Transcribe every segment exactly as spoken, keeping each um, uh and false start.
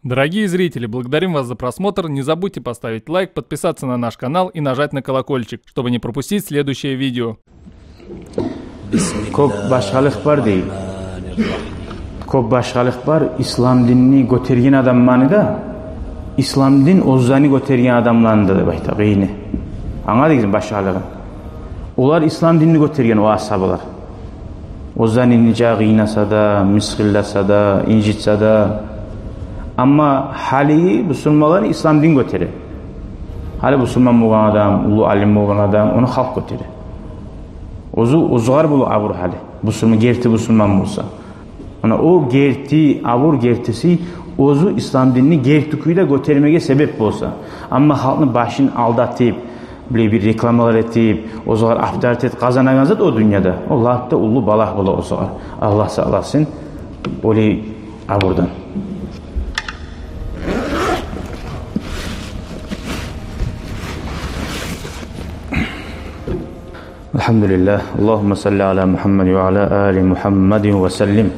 Дорогие зрители, благодарим вас за просмотр. Не забудьте поставить лайк, подписаться на наш канал и нажать на колокольчик, чтобы не пропустить следующее видео. Кёп башгъалыкъ бар дей. Кёп башгъалыкъ бар ислам динни гётерген адамланы да, ислам дин оьзлени гётерген адамланы да деп айта къыйыны. Англадыгъызмы башгъалыгъын? Олар ислам динни гётерген, о асгьабалар. Оьзлени нече къыйнаса да, мысгъылласа да, инжитсе де. Амма гьали бусурманлар ислам дин гётере. Гьали бусурман болгъан адам, уллу алим болгъан адам, ону халкъ гётере. Оьзю, оьзюгер болур абур гьали. Бусурман, герти бусурман болса. Муна о герти абур, гертиси, оьзю ислам динни герти кюйде гётермеге себеп болса. Амма халкъны башын алдатып, булай бир рекламалар этип, оьзюгер авторитет къазанагъан зат о дюньяда, о лап да уллу балагь бола оьзюгер. Аллагь сакъласын олай абурдан. الحمد لله. اللهم صل على محمد وعلى آل محمد وسلم.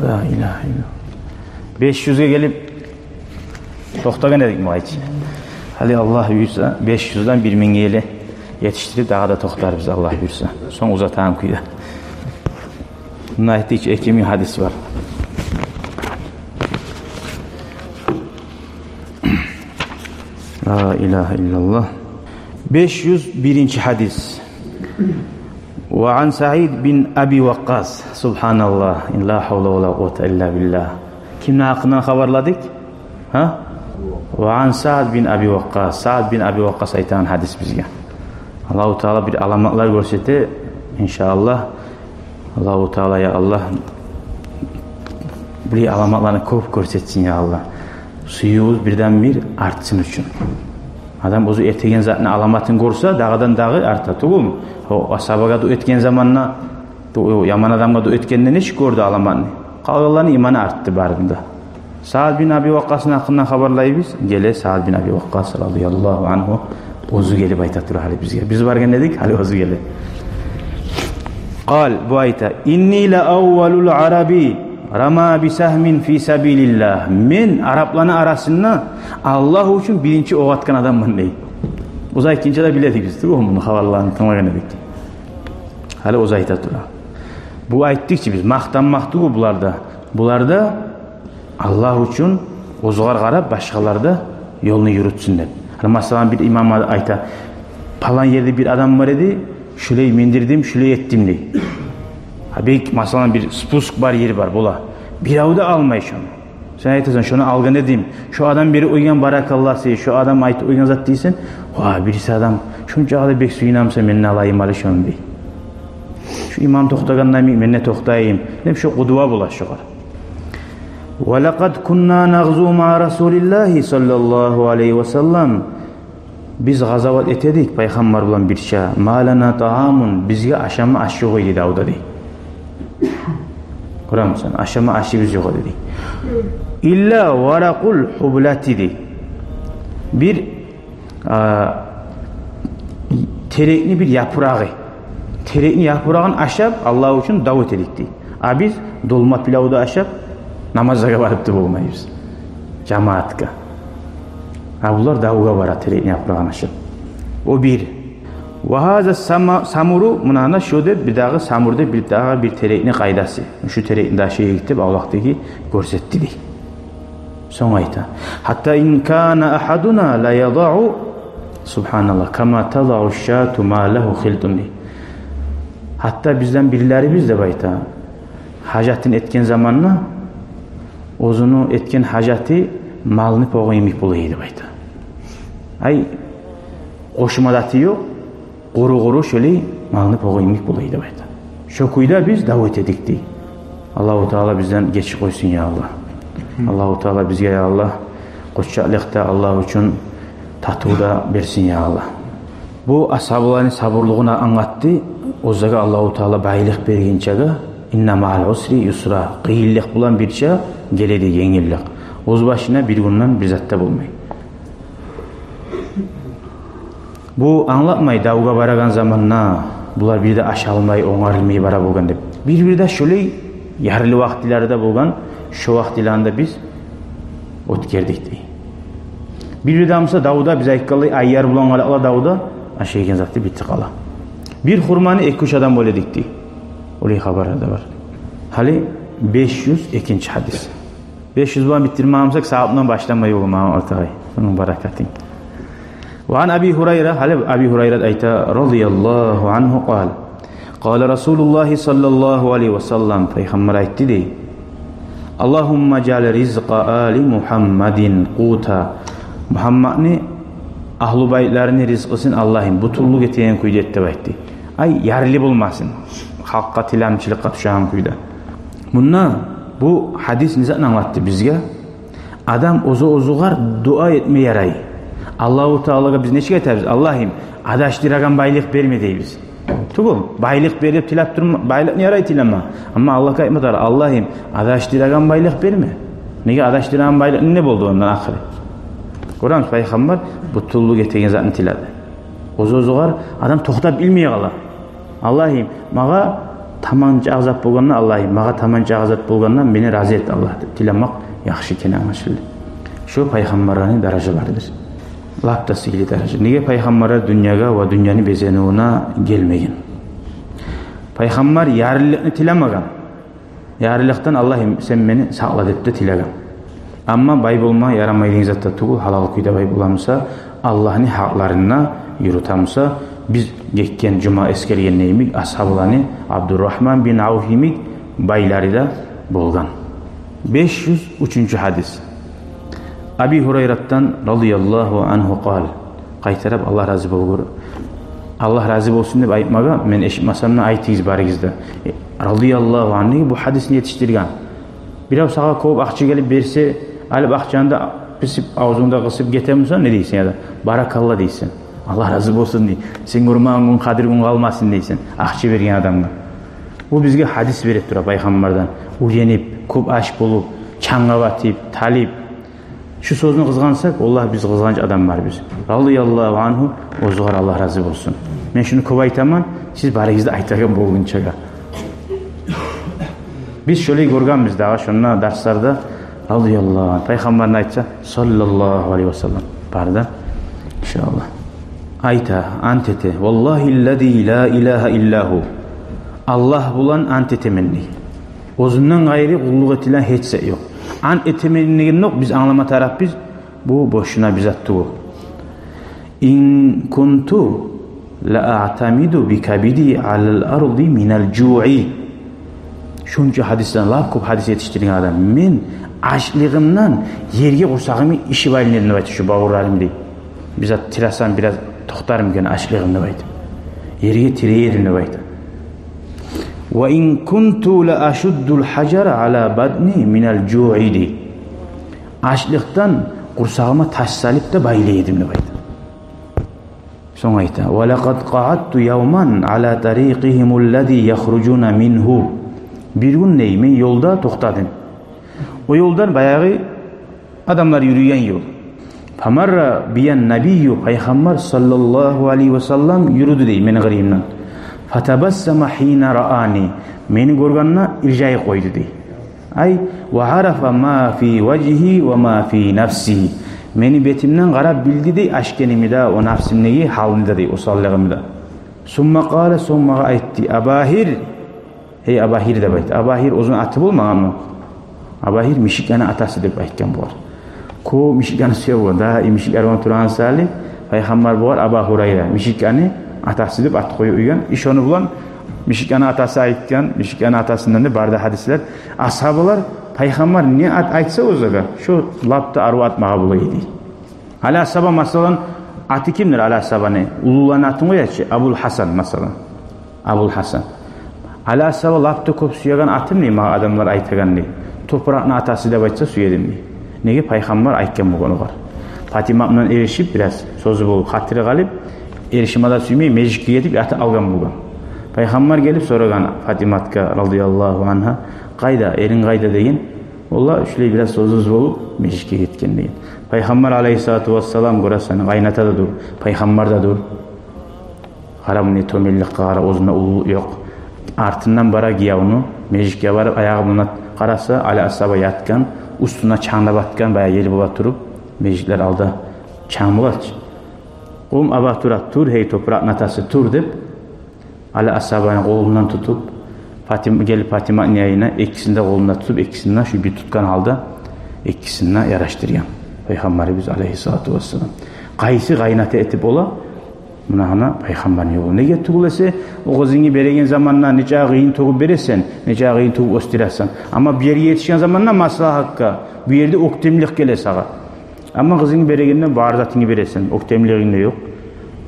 لا إله إلا الله. Беш юзге гелип токътагъан эдик, муайтин. Гьали Аллагь буюрса, беш юзден бир мингге ерли етишдирип, дагъы да токътарбыз, Аллагь буюрса. Сонг узатагъан кюйде. Мунда айтдыкъ чы, эки минг гьадис бар. لا إله إلا الله. Беш юз биринчи гьадис. وعن سعد بن أبي وقاص. سبحان الله. لا حول ولا قوة إلا بالله. Кимни гьакъындан хабарладыкъ? Гьа? وعن سعد بن أبي وقاص. Саад бин Аби Вакъкъас айтагъан гьадис бизге. Аллагьу Таала бир аламатлар гёрсете, иншааллагь. Аллагьу Таала, я Аллагь, бир аламатланы кёп гёрсетсин, я Аллагь. Сюювюбюз бирден-бир артсын учун. Адам оьзю этеген затны аламатын гёрсе, дагъыдан-дагъы арта, тюгюлмю? О асгьабагъа дуа этген заманда, о яман адамгъа дуа этгенде нечик гёрдю аламатны? Къалгъанланы иманы артды барында. Саад бин Аби Вакъкъасны гьакъындан хабарлайбыз. Геле Саад бин Аби Вакъкъас رضي الله عنه оьзю гелип айта тура гьали бизге. Биз баргъан эдик, гьали оьзю геле. قال, бу айта: إني لأول العرب رمى بسهم في سبيل الله. Мен арапланы арасында Аллагь учун биринчи окъ атгъан адамман, дей. Оьзю айтгъынча да биле эдик биз, тюгюлмю, муну хабарларын тынглагъан эдик. Гьали оьзю айта тура. Бу, айтдыкъ чы биз, макътанмакъ тюгюл буларда. Буларда Аллагь учун оьзюгер къарап, башгъалар да ёлну юрютсюн деп. Гьали, масала, бир имам айта: «Палан ерде бир адам бар эди, шулай миндирдим, шулай этдим», — дей. Гьа, бек, масала, бир спуск бар ер бар, бола. Бирев де алмай шону. Сен айтасан: «Шону алгъан эдим, шо адам берип къойгъан баракалласы, шо адам айтып къойгъан зат», — дейсен. «Ва, бириси адам шончакъы да бек сююне буса, мен де алайым гьали шону», — дей. «Шо имам токътагъанда йимик мен де токътайым», — деп, шо къудва бола шогъар. ولقد كنا نغزو مع رسول الله صلى الله عليه وسلم. Биз къазават эте эдик Пайхаммар булан бирче. ما لنا طعام, бизге ашама аш ёкъ эди давда, дей. Гёремисен, ашама ашыбыз ёкъ эди, дей. إلا ورق الحبلة, дей. Бир, а, терекни бир япырагъы. Терекни япырагъын ашап, Аллагь учун дав эте эдик, дей. А биз долма пилавну ашап, намазлагъа барып да болмайбыз, жамаатгъа. А булар давгъа бара, терекни япырагъын ашап. О бир. وهذا السم-, السمر, муна, ана, шо деп, бирдагъы самур деп, бирдагъы бир терекни къайдасы. Шу терекни де ашай эдик деп, авлакъдагъы гёрсетди, дей. Сонг айта: حتى إن كان أحدنا ليضع, سبحان الله, كما تضع الشاة ما له خلط, дей. Гьатта бизден бирлерибиз, деп айта, гьажатын этген заманда оьзюню этген гьажаты малны погъу йимик бола эди, деп айта. Ай, къошма заты ёкъ, къуру-къуру шолай малны погъу йимик бола эди, деп айта. Шо кюйде биз дав эте эдик, дей. Аллагьу Таала бизден гечип къойсун, я Аллагь. Аллагьу Таала бизге, я Аллагь, къоччакълыкъ да, Аллагь учун татыв да берсин, я Аллагь. Бу асгьабаланы сабурлугъун англатды. Оьзлеге Аллагьу Таала байлыкъ бергинчеге, إن مع العسر يسرا, къыйынлыкъ булан бирче геле, дей, енгиллик. Оьз башына бир гюнден бир зат да болмай. Бу англатмай, давгъа барагъан заманда булар бир де ашалмай, онгарылмай бара болгъан деп. Бир-бирде шолай ярлы вакътилери де болгъан, шо вакътилеринде биз оьтгердик дей. Бир-бирде буса давда, биз айтгъанлай, айяр булан къала, къала давда, ашайгъан заты битип къала. Бир хурманы эки-уьч адам бёледик дей. Олай хабарлар да бар. Гьали беш юз экинчи гьадис. Беш юз булан битдирмей бусакъ, сагьатдан башламай болмай, Алтагъай. Шону баракатын. Ва ан Аби Гьурайра, гьали Аби Гьурайра айта, радияллагьу ангьу, къала: къала Расулуллагьи саллаллагьу алайгьи ва саллам, Пайхаммар айтды дей: «Аллагьумма жаал ризкъа али Мугьаммадин къута». Мугьаммадны агьлу байтларыны ризкъысын, Аллагьым, бютюнлюк этеген кюйде эт деп айтды. Ай, ярлы болмасын, халкъгъа тиламчылыкъгъа тюшеген кюйде. Мунда бу гьадис не затны англатды бизге? Адам оьзю-оьзюгер дуа этме ярай. Аллагьу Таалагъа биз нечик айтабыз: «Аллагьым, адашдырагъан байлыкъ берме», — дейбиз. Тюгюл, байлыкъ бер деп тилеп турма, байлыкъны ярай тилеме. Амма Аллагьгъа айтма тарыкъ: «Аллагьым, адашдырагъан байлыкъ берме». Неге, адашдырагъан байлыкъны не болду ондан ахыры? Гёремисиз, Пайхаммар бютюнлюк этеген затны тиледи. Оьзю-оьзюгер адам токътап билмей къала. «Аллагьым, магъа таман чакъы зат болгъанда, Аллагьым, магъа таман чакъы зат болгъанда, мени рази эт, Аллагь», — деп тилемек яхшы экени англашылды. Шо пайхаммарланы даражаларыдыр. Лап да сыйлы даража. Неге, пайхаммарлар дюньягъа ва дюньяны безенивюне гелмеген. Пайхаммар ярлылыкъны тилемеген. Ярлылыкъдан, «Аллагьым, сен мени сакъла», — деп де тилеген. Амма бай болма ярамай деген зат да тюгюл, гьалал кюйде бай бола буса, Аллагьны гьакъларын да юрюте буса, биз гетген жума эсгерген йимик, асгьабаланы, Абдуррагьман бин Авф йимик байлары да болгъан. Беш юз уьчюнчю гьадис. Аби Гьурайратдан, радияллагьу ангьу, къала. Къайтарып, Аллагь рази болгъур. Аллагь рази болсун деп айтмагъа, мен эшитмесем де, айтыгъыз барыгъыз да. Э, радияллагьу ангьу бу гьадисни етишдирген. Бирев сагъа кёп акъча гелип берсе, алып акъчаны да писип, авзунгда къысып гетемисен, не дейсен? Яда «баракалла» дейсен. «Аллагь рази болсун» дей. «Сен гёрмеген гюн къадир гюн къалмасын» дейсен акъча берген адамгъа. Бу бизге гьадис берип тура пайхаммардан. Уьйренип, кёп аш болуп, чангъа батып, талып, шу сёзню къызгъансакъ, валлагь, биз къызгъанч адамларбыз. Радияллагьу ангьу, оьзюгер Аллагь рази болсун. Мен шуну кёп айтаман, сиз барыгъыз да айтагъан болгъунчагъа. Биз шолай гёргенбиз дагъы шонда дарсларда, радияллагьу ангьу, пайхаммарны айтса, саллаллагьу алайгьи ва саллам. Бар да, иншааллагь. Айта, ант эте: «Валлагьи ллази ла илагьа иллагьу». Аллагь булан ант этемен дей. Оьзюнден къайры къуллукъ этилеген гьеч зат ёкъ. Ант этемен дегенде ёкъ, биз англама тарыкъбыз, бу бошуна бир зат тюгюл. «Ин кунту ла аътамиду би кабиди алал арди минал жуъи». Шунча гьадисден, лап кёп гьадис етишдирген адам. Мен ачлыгъымдан ерге къурсагъымны ишип айлана эдим деп айта, шу бавурларым дей. Бир зат тиресем, бираз токътармы экен ачлыгъым деп айта. Ерге тирей эдим деп айта. «Ва ин кунту ла ашуддул хажара ала батни минал жуъи» дей. Ачлыкъдан къурсагъыма таш салып да байлай эдим деп айта. Сонг айта: «Ва лакъад къаъадту явман ала тарикъигьимуллази яхружуна мингьу». Бир гюн дей, мен ёлда токътадым. О ёлдан баягъы адамлар юрюйген ёл. «Фамарра биян набийю», пайхаммар саллаллагьу алайгьи ва саллам юрюдю дей мени къырыйымдан. «Фатабассама гьина раани», мени гёргенде иржайып къойду дей. Ай, «ва арафа ма фи важгьи ва ма фи нафси». Мени бетимден къарап билди дей, ачгъаныны да, о напсымдагъы гьалны да дей, осаллыгъымны да. «Сумма къала», сонг магъа айтды: «Абагьир». «Гьей, Абагьир», — деп айтды. Абагьир оьзюню аты болмагъанмы? Абагьир мишиклени атасы деп айтгъан болгъар. Кёп мишиклени сюе болгъан. Дагъы мишиклер булан турагъан саялы, пайхаммар болгъар Аба Гьурайра, мишиклени атасы деп ат къоюп къойгъан. И шону булан мишиклени атасы айтгъан, мишиклени атасындан да бар да гьадислер. Асгьабалар, пайхаммар не ат айтса оьзюне, шо лап да арив ат магъа бола эди. Али асгьаба, масала, аты кимдир Али асгьабаны? Уллуланы атын къоя чы, Абул Гьасан, масала. Абул Гьасан. Али асгьаба лап да кёп сюеген атым дей магъа адамлар айтагъан дей. Топуракъны атасы деп айтса сюе эдим дей. Неге, пайхаммар айтгъан болгъан огъар. Патимат булан эришип, бираз сёзю болуп, хатири къалып, эришме де сюймей, межитге гетип ятып къалгъан болгъан. Пайхаммар гелип сорагъан Патиматгъа, радияллагьу ангьа: «Къайда, эринг къайда?» — деген. «Валлагь, шулай бираз сёзюбюз болуп, межитге гетген», — деген. Пайхаммар алайгьиссалату вассалам, гёресен, къайната да дюр, пайхаммар да дюр. Къара, муна тёбенликге къара, оьзюнде уллулукъ ёкъ. Артындан бара гиевню, межитге барып, аягъы булан къараса, Али асгьаба ятгъан, Уьстюне чанг да батгъан, баягъы ел бола туруп, межитлер алда чанг болачы. «Къум Аба Тураб, тур, гьей топуракъны атасы, тур», — деп, Али асгьабаны къолундан тутуп, Фатим-, гелип Фатиманы янына, экисин де къолундан тутуп, экисин де шу бир тутгъан гьалда, экисин де ярашдыргъан Пайхаммарыбыз алайгьиссалату вассалам. Къайсы къайната этип бола? Муна гьана Пайхаммарны ёлу. Неге тюгюл эсе, о къызынгны береген заманда нече къыйын тёгюп бересен, нече къыйын тёгюп оьсдюресен. Амма бир ерге етишген заманда маслагьатгъа, бу ерде оьктемлик геле сагъа. Амма къызынгны берегенде бар затынгны бересен, оьктемлигинг де ёкъ.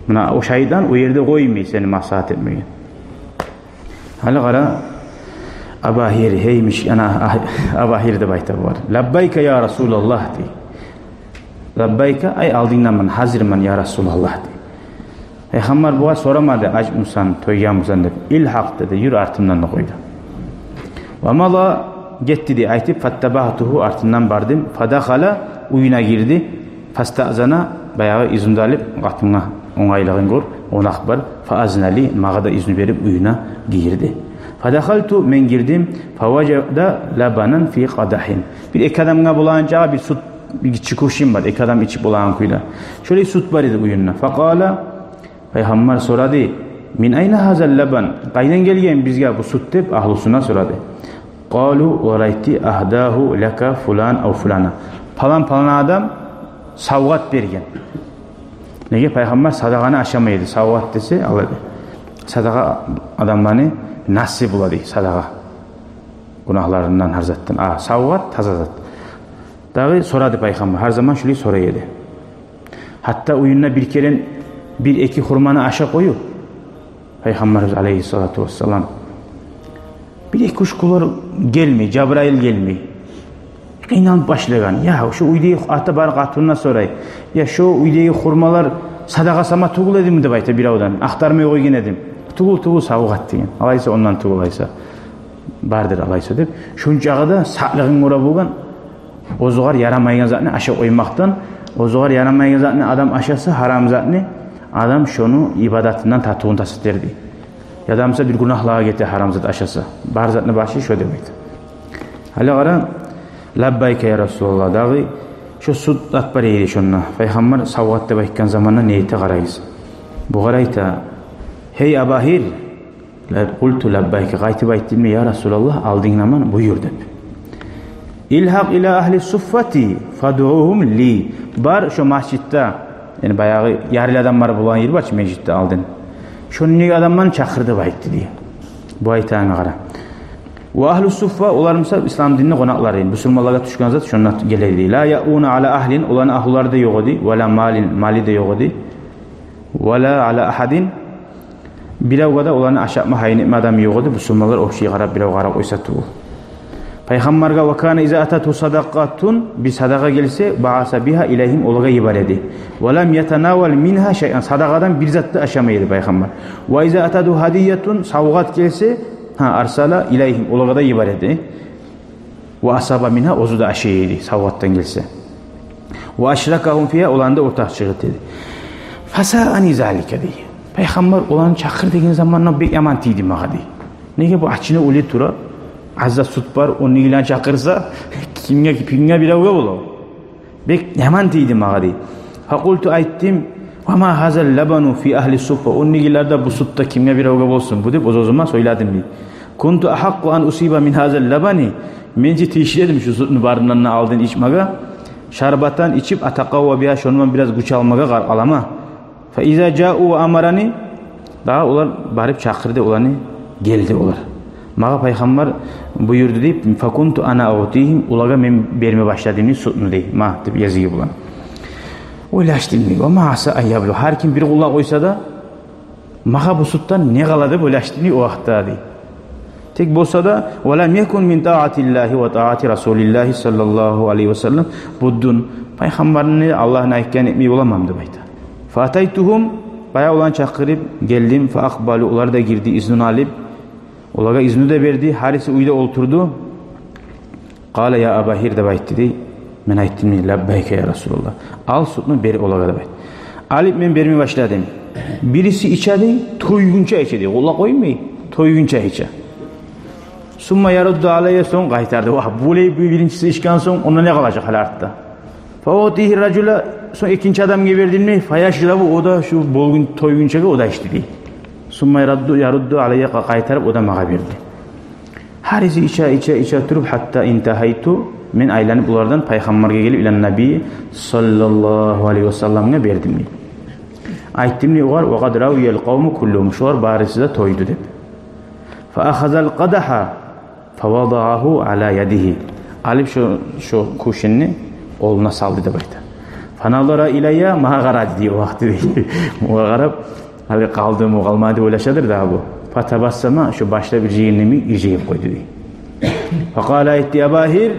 Муна о шайтан о ерде къоймай сени маслагьат этмеге. Гьали къара, Абагьир, гьей миш-, ана, а-, Абагьир деп айта булар. «Лаббайка, я Расулаллагь», — дей. «Лаббайка, ай, алдынгдаман, гьазирмен, я Расулаллагь», — дей. Пайхаммар бугъар сорамады, ачмусан, тойгъанмусан деп. «Илгьакъ», — деди, «юр, артымдан», — да къойду. «Ва мада», гетди дей айтып, «фаттабагьтугьу», артындан бардым. «Фадахала», уьюне гирди. «Фастаъзана», баягъы изну да алып, къатынгъа онгайлыгъын гёр, къонакъ бар. «Фаазина ли», магъа да изну берип, уьюне гирди. «Фадахалту», мен гирдим. «Фаважада лабанан фи къадахин». Бир эки адамгъа болагъан чакъы бир сют, бир гиччи кувшин бар, эки адам ичип болагъан кюйде. Шолай сют бар эди уьюнде. «Факъала», Пайхаммар сорады: «Мин айна гьазал лабан?» Къайдан гелген бизге бу сют деп, агьлюсюне сорады. «Къалу», олар айтды: «Агьдагьу лака фулан ав фулана». Палан-палан адам савгъат берген. Неге, Пайхаммар садагъаны ашамай эди. Савгъат десе, алай, садагъа адамланы насиби бола дей, садагъа. Гюнагьларындан, гьар затдан. А савгъат таза зат. Дагъы сорады Пайхаммар. Гьар заман шулай сорай эди. Гьатта уьюнде бир керен бир-эки хурманы ашап къоюп, Пайхаммарыбыз алайгьиссалату вассалам, бир-эки-уьч гюнлер гелмей, Жабрайыл гелмей. Къыйналып башлагъан. «Я, шо уьйдеги», ата барып къатынына сорай. «Я, шо уьйдеги хурмалар садагъа сама тюгюл эдими?» — деп айта биревден. «Ахтармай къойгъан эдим». «Тюгюл, тюгюл, савгъат», — деген. «Алайса, ондан тюгюл, алайса». «Бардыр, алайса», — деп. Шунчагъы да сакълыгъын гёре болгъан. Оьзюгъар ярамайгъан затны ашап къоймакъдан, оьзюгъар ярамайгъан затны адам ашаса, гьарам затны, адам шону ибадатындан татывун тас этер дей. Яда буса бир гюнагьлагъа гете, гьарам зат ашаса. Бар затны башы шо деп айта. Гьали къара, «Лаббайка, я Расулаллагь», дагъы шо сют зат бар эди шонда. Пайхаммар савгъат деп айтгъан заманда не эте, къарайсыз. Бугъар айта: «Гьей Абагьир, къулту лаббайка, къайтып айтдым, я Расулаллагь, алдынгдаман, буюр», — деп. «Илгьакъ ила агьли суффати фадъугьум ли». Бар шо межитде, яни баягъы ярлы адамлар болагъан ер бар чы межитде алдын. «Шондагъы адамланы чакъыр», — деп айтды дей. Бу айтагъангъа къара. «Ва агьлу суффа», олар буса ислам динни къонакълары, бусурманлагъа тюшген зат шонда геле дей. «Ла яъуна ала агьлин», оланы агьлюлери де ёкъ эди, «ва ла малин», малы да ёкъ эди. «Ва ла ала агьадин», биревге де оланы ашатма, гьайын этме адамы ёкъ эди, бусурманлар общий къарап, бирев къарап къойса тюгюл. Пайхаммаргъа: «Ва кана иза ататгьу садакъатун», бир садагъа гелсе, «баъаса бигьа илайгьим», олагъа йибере эди. «Ва лам ятанавал мингьа шайъан», садагъадан бир зат да ашамай эди Пайхаммар. «Ва иза ататгьу гьадиятун», савгъат гелсе, гьа, «арсала илайгьим», олагъа да йибере эди. «Ва асаба мингьа», оьзю де ашай эди, савгъатдан гелсе. «Ва ашракагьум фигьа», оланы да ортакъчылыкъ эте эди. «Фасаъани залика», — дей. Пайхаммар оланы чакъыр деген заманда бек яман тийди магъа дей. Неге, бу ачына оьле тура, аз да сют бар, ондагъыланы чакъырса, кимге, кимге, биревге бола. Бек яман тийди магъа дей. «Факъулту», айтдым: «Ва ма гьазал лабану фи агьли суффа», ондагъыларда бу сют да кимге, биревге болсун бу деп, оьз-оьзюме сёйледим дей. «Кунту агьакъкъу ан усиба мин гьазал лабани», мен чи тийишли эдим шу сютню барындан да алдын ичмеге. «Шарбатан», ичип, «атакъавва бигьа», шондан бираз гюч алмагъа къар-, алама. «Фа иза жаъу ва амарани», дагъы олар барып чакъырды оланы, гелди олар. Магъа Пайхаммар буюрду дей, «факунту ана уътигьим», олагъа мен берме башладым дей сютню дей, ма деп языгъы булан. Ойлашдым дей, «ва ма аса ан яблугъа», гьар ким бир къуллап къойса да, магъа бу сютдан не къала деп ойлашдым дей о вакътиде дей. Тек болса да, «ва лам якун мин таъатиллагьи ва таъати Расулиллагьи саллаллагьу алайгьи ва саллам буддун», Пайхаммарны, Аллагьны айтгъанын этмей боламан деп айта. «Фа атайтугьум», баягъы оланы чакъырып гелдим, «фа акъбалу», олар да гирди, изнун алып, олагъа изну да берди, гьариси уьйде олтурду. «Къала я Абагьир», — деп айтды дей. Мен айтдым дей: «Лаббайка я Расулаллагь». «Ал сютню, бер олагъа», — деп айтды. Алып мен берме башладым. Бириси иче дей, тойгъунча иче дей, къуллап къоймай, тойгъунча иче. Сумма ярудду алайя, сонг къайтарды. Вагь, булай биринчиси ичген сонг, онда не къалажакъ гьали артда? Фа утигьи ражула, сонг экинчи адамгъа бердим дей, фа яшрабу, о да шу болгъун, тойгъунчагъа о да ичди дей. Сумма ярудду, ярудду алайя, къа-, къайтарып о да магъа берди. Гьариси иче, иче, иче туруп, гьатта интагьайту, мен айланып олардан Пайхаммаргъа гелип, илан Набий саллаллагьу алайгьи ва салламгъа бердим дей. Айтдым дей огъар, ва къад равиял къавму куллугьум, шолар барысы да тойду деп. Фа ахазал къадагьа, фа вадаагьу ала ядигьи. Алып шо, шо кувшинни къолуна салды деп айта. Фа назара илайя, магъа къарады дей о вакъти дей. Магъа къарап, гьали къалдымы, къалмадымы деп ойлашадыр дагъы бу. Фа табассама, шо башлап иржайгъан йимик иржайып къойду дей. Фа къала, айтды: «Аба Гьир».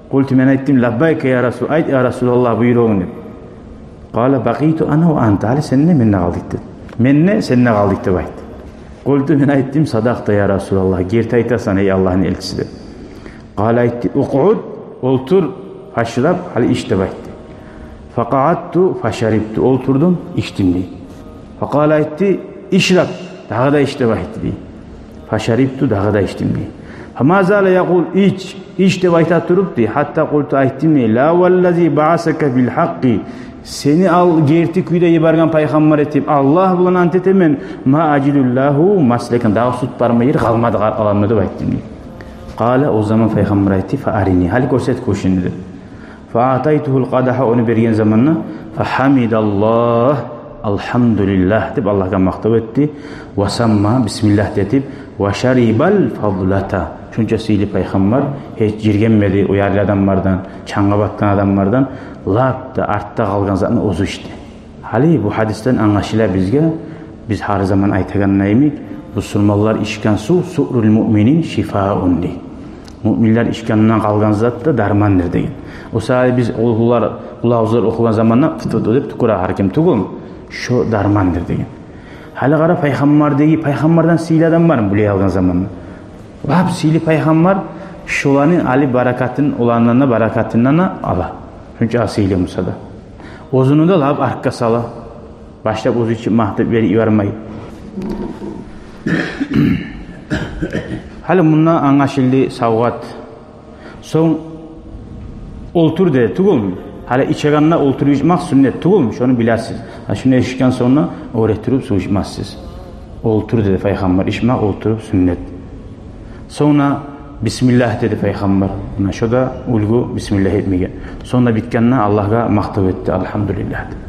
Къулту, мен айтдым: «Лаббайка я Расул, айт, я Расулаллагь, буйругъунг», — деп. Къала: «Бакъийту ана ва анта, гьали сен де, мен де къалдыкъ», — деп. «Мен де, сен де къалдыкъ», — деп айтды. Къулту, мен айтдым: «Садакъта я Расулаллагь, герти айтасан, гьей Аллагьны элчиси», — деп. Къала, айтды: «Укъуд, олтур, фашраб, гьали ич», — деп айтды. Факъаадту фашарибту, олтурдум, ичдим дей. Факъала, айтды: «Ишраб, дагъы да ич», — деп айтды дей. Фашарибту, дагъы да ичдим дей. Фама зала якъул: «Ич, ич», — деп айта туруп дей. Гьатта къулту, айтдым дей: «Ла валлази баасака бил гьакъкъи, сени ал герти кюйде йиберген пайхаммар этип, Аллагь булан ант этемен, ма ажиду лагьу маслекан, дагъы сюйюп барма ер къалмады къар-, къаламда», — деп айтдым дей. Къала, о заман Пайхаммар айтды: «Фа арини, гьали гёрсет кувшинни», — деп. Фа аътайтугьул къадагьа, ону берген заманда, фа гьамидаллагь, «Алгьамдулиллагь», — деп Аллагьгъа макътав этди. Ва самма, бисмиллагь да этип, ва шарибал фадлата. Шунча сыйлы пайхаммар гьеч жиргенмеди о ярлы адамлардан, чангъа батгъан адамлардан, лап да артда къалгъан затны оьзю ичди. Гьали бу гьадисден англашыла бизге, биз гьар заман айтагъан йимик, бусурманлар ичген сув, суърул муъминин шифаун дей. Муъминлер ичгенден къалгъан зат да дармандыр деген. О саялы биз къулгьулар, къулавзлар охугъан заманда фыт-фыт деп тюкюре гьар ким, тюгюлмю? Шо дармандыр деген. Гьали къара, пайхаммардагъы, пайхаммардан сыйлы адам бармы булай алгъан заманда? Лап сыйлы пайхаммар, шоланы али баракатын, оландан да баракатындан да ала. Шунча сыйлы буса да. Оьзюню де лап артгъа сала. Башлап оьзю ичип макътап берип йибермей. Гьали мунда англашылды савгъат. Сонг олтур деди, тюгюлмю? Гьали ичегенде олтуруп ичмек сюннет, тюгюлмю? Шону билесиз. Гьа, шуну эшитген сонг да оьре туруп сув ичмессиз. Олтур деди пайхаммар, ичмек олтуруп сюннет. Сонг да бисмиллагь деди пайхаммар. Муна шо да уьлгю, бисмиллагь этмеге. Сонг да битгенде Аллагьгъа макътав этди, «Алгьамдулиллагь» деп.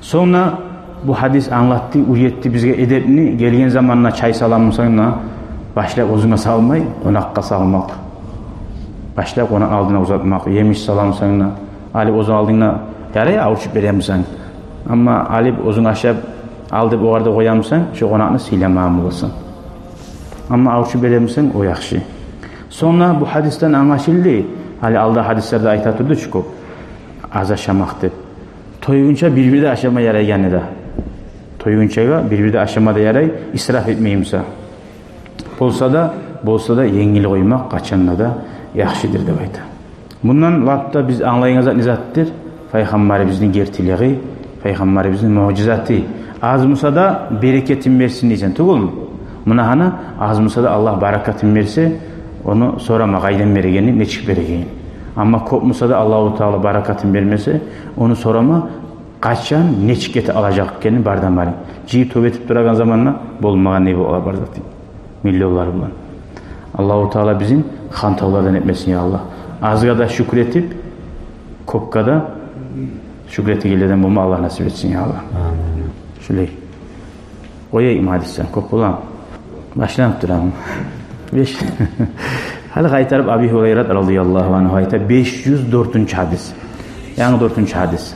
Сонг да бу гьадис англатды, уьйретди бизге эдепни. Гелген заманда чай саламысанг да, башлап оьзюнге салмай, къонакъгъа салмакъ. Башлап къонакъны алдына узатмакъ. Емиш саламысанг да, алып оьзюнг алдынг да, ярай, авурчуп беремисен. Амма алып оьзюнг ашап, ал деп огъар да къоямысан, шо къонакъны сыйламагъан боласан. Амма авурчуп беремисен, о яхшы. Сонг да бу гьадисден англашылды, гьали алда гьадислерде айта турду чу кёп, аз ашамакъ деп. Тойгъунча бир-бирде ашама ярайгъаны да. Тойгъунчагъа бир-бирде ашама да ярай, исраф этмей буса. Болса да, болса да, енгил къоймакъ къачан да яхшыдыр деп айта. Мундан лап да биз англайгъан зат не затдыр? Пайхаммарыбызны гертилиги, пайхаммарыбызны муъжизаты. Аз буса да берекетин берсин дейсен, тюгюлмю? Муна гьана, аз буса да Аллагь баракатын берсе, ону сорама, къайдан берегенин, нечик берегенин. Амма кёп буса да Аллагьу Таала баракатын бермесе, ону сорама, къачан, нечик этип алажакъ экенин, бар да мары. Жыйып тёп этип турагъан заманда болмагъан не бола бар заты. Миллионлар булан. Аллагьу Таала бизин хантавлардан этмесин, я Аллагь. Азгъа да шюкюр этип, кёпге де шюкюр этегенлерден болма Аллагь насип этсин, я Аллагь. Амин. Шулай. Къояйыкъмы гьадисден, кёп боламы? Башланып турамы? Беш. Гьали къайтарып Аби Гьурайрат радияллагьу ангьу айта, беш юз дёртюнчю гьадис. Янгы дёртюнчю гьадис.